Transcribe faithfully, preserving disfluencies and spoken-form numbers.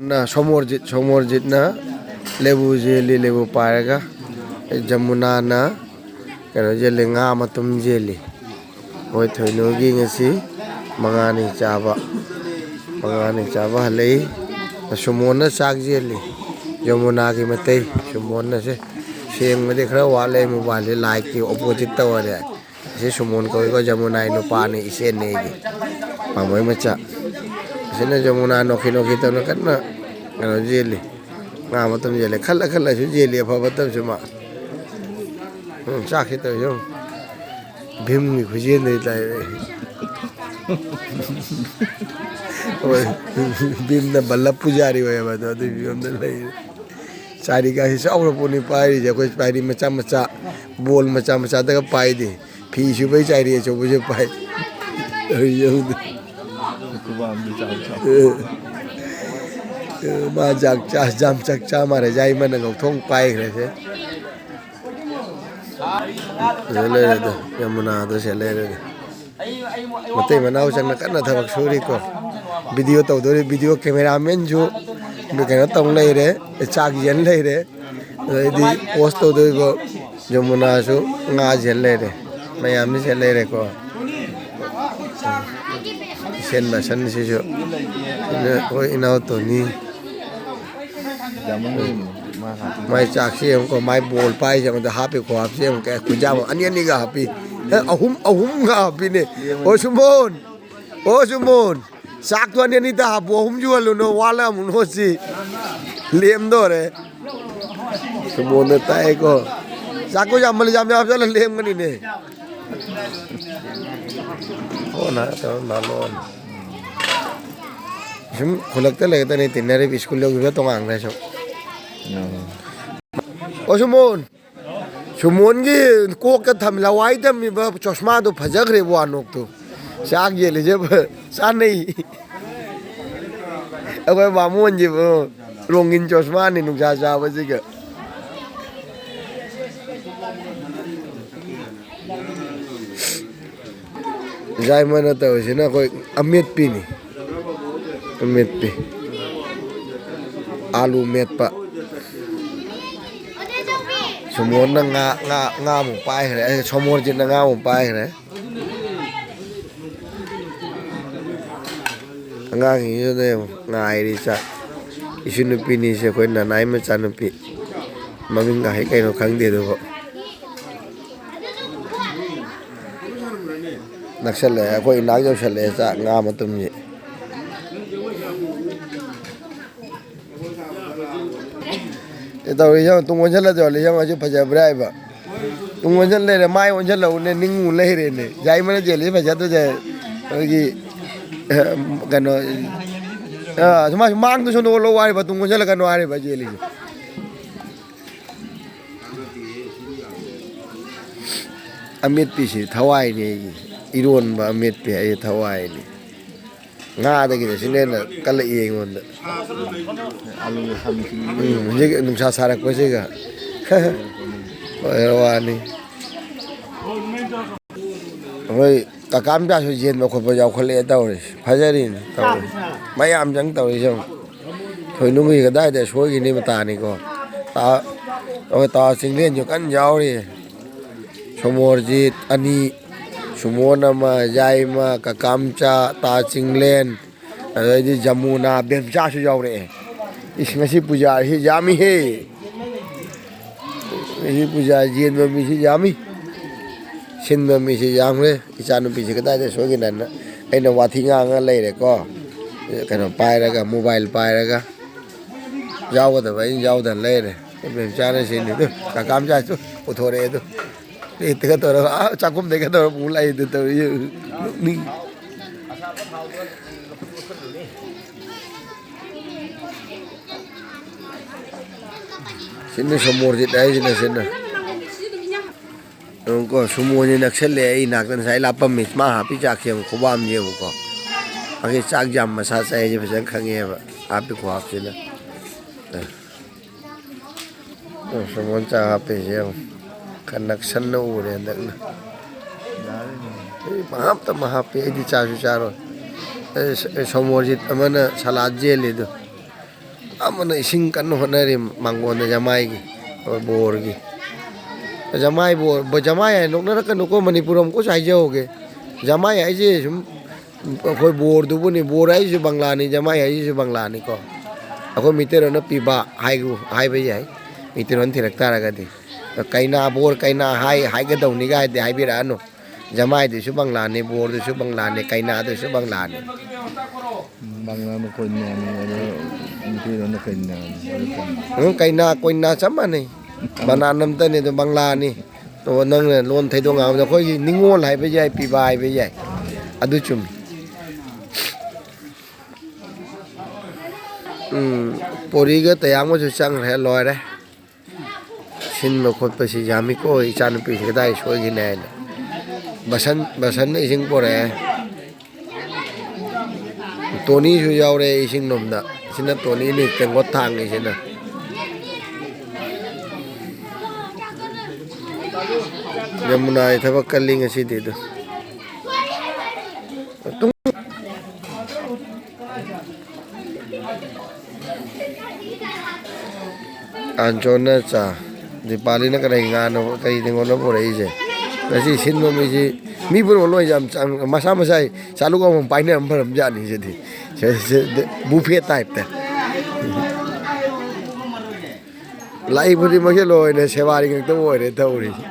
ꯅ ꯁꯣꯃꯣꯔꯖꯤꯠ, ꯁꯣꯃꯣꯔꯖꯤꯠꯅ ꯂꯦꯕꯨ ꯌꯦꯜꯂꯤ, ꯂꯦꯕꯨ ꯄꯥꯏꯔꯒ, ꯖꯃꯨꯅꯥꯅ ꯀꯩꯅꯣ ꯌꯦꯜꯂꯤ, ꯉꯥ ꯃꯇꯨꯝ ꯌꯦꯜꯂꯤ꯫ ꯑꯩꯈꯣꯏ ꯊꯣꯏꯅꯨꯒꯤ ꯉꯁꯤ ꯃꯉꯥꯅꯤ ꯆꯥꯕ, ꯃꯉꯥꯅꯤ ꯆꯥꯕ ꯍꯜꯂꯛꯏ꯫ ꯁꯨꯃꯣꯟꯅ ꯆꯥꯛ ꯌꯦꯜꯂꯤ, ꯖꯃꯨꯅꯥꯒꯤ ꯃꯇꯩ꯫ ꯁꯨꯃꯣꯟꯅꯁꯦ ꯁꯦꯡꯕꯗꯤ ꯈꯔ ꯋꯥꯠꯂꯦ, ꯃꯣꯕꯥꯏꯜꯁꯦ ꯂꯥꯏꯠꯀꯤ ꯑꯣꯄꯣꯖꯤꯠꯇ ꯑꯣꯏꯔꯦ꯫ ꯑꯁꯤ ꯁꯨꯃꯣꯟ ꯀꯧꯏꯀꯣ, ꯖꯃꯨꯅꯥꯏ ꯅꯨꯄꯥꯅꯤ, ꯏꯆꯦꯅꯦ ꯑꯩꯒꯤ ꯄꯥꯝꯕꯩ ꯃꯆꯥ꯫ ꯑꯁꯤꯅ ꯖꯃꯨꯅꯥ ꯅꯣꯛꯈꯤ ꯅꯣꯛꯈꯤ ꯇꯧꯅ ꯀꯟꯅ ꯀꯩꯅꯣ ꯌꯦꯜꯂꯤ, ꯉꯥ ꯃꯇꯨꯝ ꯌꯦꯜꯂꯤ, ꯈꯜꯂ ꯈꯜꯂꯁꯨ ꯌꯦꯜꯂꯤ, ꯑꯐꯕ ꯃꯇꯝꯁꯨ ꯃꯥ꯫ ꯎꯝ, ꯆꯥꯛꯁꯤ ꯇꯧꯔꯤ ꯌꯦꯡꯉꯨ꯫ ꯚꯤꯝꯒꯤ ꯈꯨꯖꯦꯟꯗꯩ ꯇꯥꯏ꯫ ꯍꯣꯏ, ꯚꯤꯝꯅ ꯕꯜꯂꯞ ꯄꯨꯖꯥꯔꯤ ꯑꯣꯏꯌꯦꯕ ꯑꯗꯣ, ꯑꯗꯨꯒꯤ ꯐꯤꯕꯝꯗ ꯂꯩꯔꯦ꯫ ꯆꯥꯔꯤꯒꯥꯁꯤ ꯆꯥꯎꯈ꯭ꯔ ꯄꯣꯠꯅꯤ ꯄꯥꯏꯔꯤꯁꯦ, ꯑꯩꯈꯣꯏ ꯄꯥꯏꯔꯤ ꯃꯆꯥ ꯃꯆꯥ, ꯕꯣꯜ ꯃꯆꯥ ꯃꯆꯥꯗꯒ ꯄꯥꯏꯗꯦ꯫ ꯐꯤ ꯁꯨꯕꯩ ꯆꯥꯏꯔꯤ ꯑꯆꯧꯕꯁꯨ ꯄꯥꯏ꯫ ꯑꯩ ꯌꯧꯗꯦ꯫ ꯈꯨꯕꯥꯝꯗꯤ ꯆꯥꯎ ꯆꯥꯎ꯫ ꯑꯦ, ꯃꯥ ꯆꯥꯛ ꯆꯥ, ꯖꯥꯝ ꯆꯥꯛ ꯆꯥ ꯃꯥꯜꯂꯦ꯫ ꯌꯥꯏꯃꯅ ꯉꯧꯊꯣꯡ ꯄꯥꯏꯈ꯭ꯔꯦꯁꯦ꯫ ꯁꯤꯗ ꯂꯩꯔꯦ ꯑꯗꯣ, ꯌꯃꯨꯅꯥꯗꯣ ꯁꯤꯗ ꯂꯩꯔꯦ꯫ ꯃꯇꯩ ꯃꯅꯥꯎ ꯆꯪꯅ ꯀꯟꯅ ꯊꯕꯛ ꯁꯨꯔꯤꯀꯣ꯫ ꯚꯤꯗꯤꯑꯣ ꯇꯧꯗꯣꯔꯤ, ꯚꯤꯗꯤꯑꯣ ꯀꯦꯃꯦꯔꯥꯃꯦꯟꯁꯨ ꯀꯩꯅꯣ ꯇꯧ ꯂꯩꯔꯦ, ꯆꯥꯛ ꯌꯦꯟ ꯂꯩꯔꯦ꯫ ꯑꯗꯩꯗꯤ ꯄꯣꯁ ꯇꯧꯗꯣꯏꯕ ꯖꯃꯨꯅꯥꯁꯨ ꯉꯥ ꯁꯦꯟ ꯂꯩꯔꯦ, ꯃꯌꯥꯝꯁꯤ ꯁꯦꯟ ꯂꯩꯔꯦꯀꯣ꯫ ꯁꯦꯟ ꯃꯁꯟꯁꯤꯁꯨ ꯁꯤꯅ ꯑꯩꯈꯣꯏ ꯏꯅꯥꯎ ꯇꯣꯅꯤ꯫ ꯃꯥꯏ ꯆꯥꯛꯁꯤ ꯌꯦꯡꯉꯨꯀꯣ, ꯃꯥꯏ ꯕꯣꯜ ꯄꯥꯏꯁꯦ ꯑꯃꯗ ꯍꯥꯞꯄꯤ ꯈꯨꯍꯥꯞꯁꯤ ꯌꯦꯡꯉꯨ, ꯀꯌꯥ ꯈꯨꯟꯖꯥꯕ ꯑꯅꯤ ꯑꯅꯤꯒ ꯍꯥꯞꯄꯤ꯫ ꯑꯦ, ꯑꯍꯨꯝ ꯑꯍꯨꯝꯒ ꯍꯥꯞꯄꯤꯅꯦ꯫ ꯑꯣ ꯁꯨꯃꯣꯟ, ꯑꯣ ꯁꯨꯃꯣꯟ, ꯆꯥꯛꯇꯣ ꯑꯅꯤ ꯑꯅꯤꯗ ꯍꯥꯞꯄꯨ, ꯑꯍꯨꯝ ꯌꯨꯍꯜꯂꯨꯅꯨ, ꯋꯥꯠꯂꯝꯃꯨꯅꯨ ꯁꯤ꯫ ꯂꯦꯝꯗꯣꯔꯦ꯫ ꯁꯨꯃꯣꯟꯗ ꯇꯥꯛꯑꯦꯀꯣ꯫ ꯆꯥꯛꯇꯣ ꯌꯥꯝꯃꯜꯂꯤ, ꯌꯥꯝ ꯌꯥꯝ ꯆꯠꯂ ꯂꯦꯝꯒꯅꯤꯅꯦ꯫ ꯀꯣꯟꯅ ꯇꯧꯔ ꯃꯥꯜꯂꯣꯅ꯫ ꯁꯨꯝ ꯈꯨꯜꯂꯛꯇ ꯂꯩꯒꯗꯅꯤ ꯇꯤꯟꯅꯔꯤꯕ ꯁ꯭ꯀꯨꯜ ꯌꯧꯈꯤꯕ ꯇꯣꯉꯥꯟꯈ꯭ꯔꯦ ꯁꯨꯝ꯫ ꯑꯣ ꯁꯨꯃꯣꯟ, ꯁꯨꯃꯣꯟꯒꯤ ꯀꯣꯛꯇ ꯊꯝ-, ꯂꯋꯥꯏ ꯊꯝꯃꯤꯕ ꯆꯣꯁꯃꯥꯗꯣ ꯐꯖꯈ꯭ꯔꯦꯕꯨ, ꯑꯅꯣꯛꯇꯣ꯫ ꯆꯥꯛ ꯌꯦꯜꯂꯤꯁꯦ ꯆꯥꯅꯩ꯫ ꯑꯩꯈꯣꯏ ꯕꯥꯃꯣꯟꯁꯤꯕꯨ ꯔꯣꯡꯒꯤꯟ ꯆꯣꯁꯃꯥꯅꯤ ꯅꯨꯡꯁꯥ ꯆꯥꯕꯁꯤꯒ꯫ ꯌꯥꯏꯃꯅ ꯇꯧꯔꯤꯁꯤꯅ ꯑꯩꯈꯣꯏ ꯑꯃꯦꯠꯄꯤꯅꯤ꯫ ꯑꯃꯦꯠꯄꯤ꯫ ꯑꯥꯂꯨ ꯃꯦꯠꯄ꯫ ꯁꯣꯃꯣꯔꯅ ꯉꯥ, ꯉꯥ, ꯉꯥ ꯑꯃꯨꯛ ꯄꯥꯏꯈ꯭ꯔꯦ꯫ ꯑꯦ, ꯁꯣꯃꯣꯔꯖꯤꯠꯅ ꯉꯥ ꯑꯃꯨꯛ ꯄꯥꯏꯈ꯭ꯔꯦ꯫ ꯑꯉꯥꯡꯁꯤꯡꯁꯤꯅ ꯌꯦꯡꯉꯨ, ꯉꯥꯏꯔꯤ ꯆꯥꯛ꯫ ꯏꯁꯨ ꯅꯨꯄꯤꯅꯤꯁꯦ, ꯑꯩꯈꯣꯏ ꯅꯅꯥꯏ ꯃꯆꯥꯅꯨꯄꯤ꯫ ꯃꯃꯤꯡ ꯀꯩ ꯀꯩꯅꯣ ꯈꯪꯗꯦ ꯑꯗꯨꯕꯨ꯫ ꯅꯛꯁꯜꯂꯛꯑꯦ, ꯑꯩꯈꯣꯏ ꯏꯅꯥꯛ ꯌꯧꯁꯜꯂꯛꯑꯦ ꯆꯥꯛ ꯉꯥ ꯃꯇꯨꯝꯁꯦ꯫ ꯑꯦ, ꯇꯧꯔꯤ ꯌꯦꯡꯉꯣ, ꯇꯨꯡ ꯑꯣꯟꯁꯤꯜꯂꯗꯤ ꯌꯦꯡꯉꯣ, ꯂꯤꯁꯪ ꯑꯁꯤ ꯐꯖꯕ꯭ꯔꯥ ꯍꯥꯏꯕ꯫ ꯇꯨꯡ ꯑꯣꯟꯁꯤꯜ ꯂꯩꯔꯦ, ꯃꯥꯏ ꯑꯣꯟꯁꯤꯜꯂꯛꯎꯅꯦ, ꯅꯤꯡꯃꯨ ꯂꯩꯔꯦꯅꯦ꯫ ꯌꯥꯏꯃꯅ ꯆꯦꯜꯂꯤꯁꯦ ꯐꯖꯗꯣꯏꯁꯦ꯫ ꯑꯩꯈꯣꯏꯒꯤ, ꯑ, ꯀꯩꯅꯣ, ꯑ, ꯁꯨꯃꯥꯏ ꯃꯥꯡꯗ ꯁꯣꯟꯗꯣꯛꯂꯛꯑꯣ ꯍꯥꯏꯔꯤꯕ, ꯇꯨꯡ ꯑꯣꯟꯁꯤꯜꯂꯛꯀꯅꯣ ꯍꯥꯏꯔꯤꯕ ꯆꯦꯜꯂꯤꯁꯦ꯫ ꯑꯃꯦꯠꯄꯤꯁꯤ ꯊꯋꯥꯏꯅꯤ ꯑꯩꯒꯤ꯫ ꯏꯔꯣꯟꯕ ꯑꯃꯦꯠꯄꯤ ꯑꯩ ꯊꯋꯥꯏꯅꯤ꯫ ꯉꯥꯗꯒꯤꯗꯤ ꯁꯤꯅ ꯍꯦꯟꯅ ꯀꯜꯂꯛꯏ ꯑꯩꯉꯣꯟꯗ꯫ ꯑꯂꯨꯒ ꯈꯥꯃꯦꯟꯁꯤꯟ꯫ ꯎꯝ, ꯍꯧꯖꯤꯛ ꯅꯨꯡꯁꯥ ꯁꯥꯔꯛꯄꯁꯤꯒ꯫ ꯑꯣꯏꯔ ꯋꯥꯅꯤ꯫ ꯑꯩꯈꯣꯏ ꯀꯀꯥ ꯃꯆꯥꯁꯨ ꯌꯦꯟꯕ ꯈꯣꯠꯄ ꯌꯥꯎꯈꯠꯂꯛꯑꯦ ꯇꯧꯔꯤꯁꯦ꯫ ꯐꯖꯔꯤꯅꯤ ꯇꯧꯔꯤꯁꯦ꯫ ꯃꯌꯥꯝ ꯆꯪ ꯇꯧꯔꯤꯁꯦ ꯌꯦꯡꯉꯨ꯫ ꯊꯣꯏꯅꯨꯡꯒꯤ ꯀꯗꯥꯏꯗ ꯁꯣꯏꯈꯤꯅꯤ ꯃꯇꯥꯅꯤꯀꯣ꯫ ꯇꯥ-, ꯑꯩꯈꯣꯏ ꯇꯥ ꯆꯤꯡꯂꯦꯟꯁꯨ ꯀꯟꯅ ꯌꯥꯎꯔꯤ꯫ ꯁꯣꯃꯣꯔꯖꯤꯠ ꯑꯅꯤ, ꯁꯨꯃꯣꯟ ꯑꯃ, ꯌꯥꯏꯃ, ꯀꯀꯥꯝꯆꯥ, ꯇꯥ ꯆꯤꯡꯂꯦꯟ, ꯑꯗꯩꯗꯤ ꯖꯃꯨꯅꯥ, ꯕꯦꯝꯆꯥꯁꯨ ꯌꯥꯎꯔꯛꯑꯦ꯫ ꯏꯁ, ꯉꯁꯤ ꯄꯨꯖꯥꯁꯤ ꯌꯥꯝꯃꯤꯍꯦ꯫ ꯉꯁꯤ ꯄꯨꯖꯥ ꯌꯦꯟꯕ ꯃꯤꯁꯤ ꯌꯥꯝꯃꯤ꯫ ꯁꯤꯟꯕ ꯃꯤꯁꯤ ꯌꯥꯝꯈ꯭ꯔꯦ꯫ ꯏꯆꯥꯅꯨꯄꯤꯁꯤ ꯀꯗꯥꯏꯗ ꯁꯣꯏꯒꯤꯅꯅ ꯑꯩꯅ ꯋꯥꯊꯤ ꯉꯥꯡꯉ ꯂꯩꯔꯦꯀꯣ꯫ ꯀꯩꯅꯣ ꯄꯥꯏꯔꯒ, ꯃꯣꯕꯥꯏꯜ ꯄꯥꯏꯔꯒ꯫ ꯌꯥꯎꯒꯗꯕ ꯑꯩꯅ ꯌꯥꯎꯗꯅ ꯂꯩꯔꯦ꯫ ꯏꯕꯦꯝꯆꯥꯅ ꯁꯤꯅꯤ ꯑꯗꯨ, ꯀꯀꯥ ꯃꯆꯥꯁꯨ ꯄꯨꯊꯣꯔꯛꯑꯦ ꯑꯗꯨ꯫ ꯄ꯭ꯂꯦꯠꯇꯒ ꯇꯧꯔꯒ, ꯑꯥ, ꯆꯥꯛꯈꯨꯝꯗꯒ ꯇꯧꯔꯒ ꯄꯨ ꯂꯥꯛꯏꯗꯨ ꯇꯧꯔꯤ꯫ ꯅꯣꯛꯅꯤꯡ꯫ ꯁꯤꯅ ꯁꯣꯃꯣꯔꯖꯤꯠ ꯍꯥꯏꯁꯤꯅ ꯁꯤꯅ꯫ ꯌꯦꯡꯉꯨꯀꯣ, ꯁꯨꯃꯣꯟꯁꯦ ꯅꯛꯁꯜꯂꯦ ꯑꯩ ꯅꯥꯛꯇ꯫ ꯉꯁꯥꯏ ꯂꯥꯞꯄꯝꯃꯤ, ꯃꯥ ꯍꯥꯞꯄꯤ ꯆꯥꯛꯁꯦ ꯌꯦꯡꯉꯨ, ꯈꯨꯕꯥꯝ ꯌꯦꯡꯉꯨꯀꯣ꯫ ꯑꯩꯈꯣꯏ ꯆꯥꯛ ꯌꯥꯝ ꯃꯁꯥ ꯆꯥꯏꯁꯦ ꯐꯖꯅ ꯈꯪꯉꯦꯕ, ꯍꯥꯞꯄꯤ ꯈꯨꯍꯥꯞꯁꯤꯅ꯫ ꯑꯦ꯫ ꯑꯦ, ꯁꯨꯃꯣꯟ ꯆꯥꯛ ꯍꯥꯞꯄꯤꯁꯦ ꯌꯦꯡꯉꯨ꯫ ꯈꯔ ꯅꯛꯁꯟꯅ ꯎꯔꯦ ꯍꯟꯗꯛꯅ꯫ ꯑꯩ ꯄꯪꯍꯥꯞꯇ ꯑꯃ ꯍꯥꯞꯄꯤ, ꯑꯩꯗꯤ ꯆꯥꯁꯨ ꯆꯥꯔꯣꯏ꯫ ꯑꯦ, ꯁ-, ꯑꯦ, ꯁꯣꯃꯣꯔꯖꯤꯠ ꯑꯃꯅ ꯁꯂꯥꯠ ꯌꯦꯜꯂꯤꯗꯨ꯫ ꯑꯃꯅ ꯏꯁꯤꯡ ꯀꯟꯅ ꯍꯣꯠꯅꯔꯤ ꯃꯥꯡꯒꯣꯟꯗ ꯖꯃꯥꯏꯒꯤ, ꯕꯣꯔꯒꯤ꯫ ꯖꯃꯥꯏ ꯕꯣꯔ, ꯖꯃꯥꯏ ꯍꯥꯏ ꯅꯣꯛꯅꯔꯛꯀꯅꯨꯀꯣ, ꯃꯅꯤꯄꯨꯔ ꯑꯃꯨꯛꯀꯁꯨ ꯍꯥꯏꯖꯍꯧꯒꯦ꯫ ꯖꯃꯥꯏ ꯍꯥꯏꯁꯦ ꯁꯨꯝ ꯑꯩꯈꯣꯏ ꯕꯣꯔꯗꯨꯕꯨꯅꯤ, ꯕꯣꯔ ꯍꯥꯏꯁꯤꯁꯨ ꯕꯪꯂꯥꯅꯤ, ꯖꯃꯥꯏ ꯍꯥꯏꯁꯤꯁꯨ ꯕꯪꯂꯥꯅꯤꯀꯣ꯫ ꯑꯩꯈꯣꯏ ꯃꯤꯇꯩꯔꯣꯟꯅ ꯄꯤꯕ ꯍꯥꯏꯕ ꯌꯥꯏ, ꯃꯤꯇꯩꯔꯣꯟ ꯊꯤꯔꯛ ꯇꯥꯔꯒꯗꯤ꯫ ꯀꯩꯅꯥ, ꯕꯣꯔ ꯀꯩꯅꯥ ꯍꯥꯏ, ꯍꯥꯏꯒꯗꯧꯅꯤꯒ ꯍꯥꯏꯗꯤ ꯍꯥꯏꯕꯤꯔꯛꯑꯅꯨ꯫ ꯖꯃꯥꯏꯗꯨꯁꯨ ꯕꯪꯂꯥꯅꯤ, ꯕꯣꯔꯗꯨꯁꯨ ꯕꯪꯂꯥꯅꯤ, ꯀꯩꯅꯥꯗꯨꯁꯨ ꯕꯪꯂꯥꯅꯤ꯫ ꯕꯪꯂꯥꯅ ꯀꯣꯟꯅꯅꯤ, ꯑꯗꯣ ꯃꯤꯇꯩꯂꯣꯟꯅ ꯀꯩꯅꯥꯅꯤ꯫ ꯎꯝ, ꯀꯩꯅꯥ, ꯀꯣꯏꯅꯥ ꯆꯞ ꯃꯥꯟꯅꯩ꯫ ꯕꯅꯥꯟ ꯑꯝꯇꯅꯤ, ꯑꯗꯨ ꯕꯪꯂꯥꯅꯤ꯫ ꯑꯗꯣ ꯅꯪꯅ ꯂꯣꯟ ꯊꯩꯗꯣꯛ ꯉꯥꯡꯕꯗ ꯑꯩꯈꯣꯏꯒꯤ ꯅꯤꯡꯉꯣꯜ ꯍꯥꯏꯕ ꯌꯥꯏ, ꯄꯤꯕ ꯍꯥꯏꯕ ꯌꯥꯏ꯫ ꯑꯗꯨ ꯆꯨꯝꯃꯤ꯫ ꯎꯝ, ꯄꯣꯔꯤꯒ ꯇꯌꯥꯡꯒꯁꯨ ꯆꯪꯈ꯭ꯔꯦ, ꯂꯣꯏꯔꯦ꯫ ꯁꯤꯟꯕ ꯈꯣꯠꯄꯁꯤ ꯌꯥꯝꯃꯤꯀꯣ, ꯏꯆꯥꯅꯨꯄꯤꯁꯤ ꯀꯗꯥꯏ ꯁꯣꯏꯈꯤꯅꯤ ꯍꯥꯏꯅ꯫ ꯕꯁꯟ, ꯕꯁꯟꯅ ꯏꯁꯤꯡ ꯄꯣꯔꯛꯑꯦ꯫ ꯇꯣꯅꯤꯁꯨ ꯌꯥꯎꯔꯦ ꯏꯁꯤꯡ ꯂꯣꯝꯗ꯫ ꯁꯤꯅ ꯇꯣꯅꯤꯅꯤ ꯇꯦꯡꯀꯣꯠ ꯊꯥꯡꯉꯤꯁꯤꯅ꯫ ꯌꯃꯨꯅꯥꯒꯤ ꯊꯕꯛ ꯀꯜꯂꯤ ꯉꯁꯤꯗꯤ ꯑꯗꯨ꯫ ꯑꯟꯆꯣꯟꯅ ꯆꯥ꯫ ꯗꯤꯄꯥꯂꯤꯅ ꯀꯔꯤ ꯉꯥꯅꯣ, ꯀꯔꯤ ꯇꯦꯡꯀꯣꯠꯅꯣ ꯄꯨꯔꯛꯏꯁꯦ? ꯉꯁꯤ ꯁꯤꯟꯕ ꯃꯤꯁꯤ ꯃꯤ ꯄꯨꯝꯅꯃꯛ ꯂꯣꯏ ꯌꯥꯝ ꯆꯪ-, ꯃꯁꯥ ꯃꯁꯥꯒꯤ ꯆꯥꯂꯨꯛ ꯑꯃꯃꯝ ꯄꯥꯏꯅꯔꯝ ꯐꯔꯝ ꯖꯥꯠꯅꯤ ꯁꯤꯗꯤ꯫ ꯁꯦ, ꯁꯦ, ꯗ-, ꯕꯨꯐꯦ ꯇꯥꯏꯞꯇ꯫ ꯂꯥꯛꯏ ꯈꯨꯗꯤꯡꯃꯛꯁꯦ ꯂꯣꯏꯅ ꯁꯦꯕꯥꯔꯤ ꯉꯥꯛꯇ ꯑꯣꯏꯔꯦ ꯇꯧꯔꯤꯁꯦ꯫